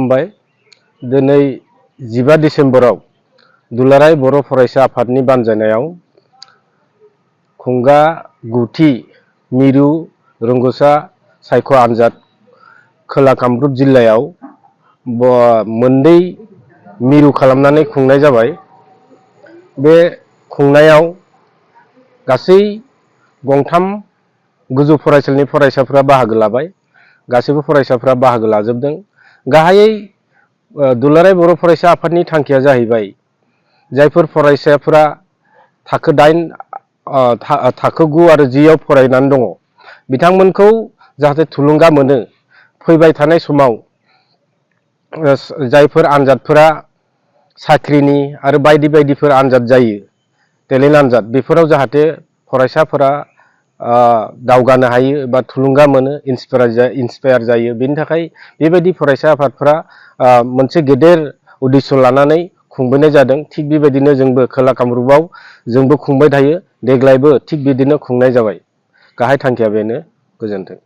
खुलुमबाय। दिनै 15 डिसेम्बराव दुलाराय बर' फरायसा आफादनि बानजायनायाव खुंगा गुथि मिरु रोंग'सा सायख' आनजाद खोला कामरुप जिल्लायाव मोननै मिरु खालामनानै खुंनाय जाबाय। बे खुंनायाव गासै गंथाम गोजौ फरायसालिनि फरायसाफोरा बाहागो लाबाय। गासैबो फरायसाफोरा बाहागो लाजोबदों। गाहायै दुलाराय बर' फरायसा आफादनि थांखिया जाहैबाय जायफोर फरायसाफोरा थाखो 8 थाखो 9 आरो 10 आव फरायनानै दङ बिथांमोनखौ जाहाथे थुलुंगा मोनो। फैबाय थानाय समाव जायफोर आनजादफोरा साख्रिनि आरो बायदि बायदिफोर आनजाद जायो, टेलेन्ट आनजाद, बेफोराव जाहाथे फरायसाफोरा दावगानो हायो एबा थुलुंगा मोनो, इन्सपायार जायो। बेनि थाखाय बेबायदि फरायसा आफादफोरा मोनसे गेदेर उद्देश्य लानानै खुंबोनाय जादों। थिग बेबायदिनो जोंबो खोला कामरुपाव जोंबो खुंबाय थायो। देग्लायबो थिग बिदिनो खुंनाय जाबाय। गाहाय थांखिया बेनो। गोजोन्थों।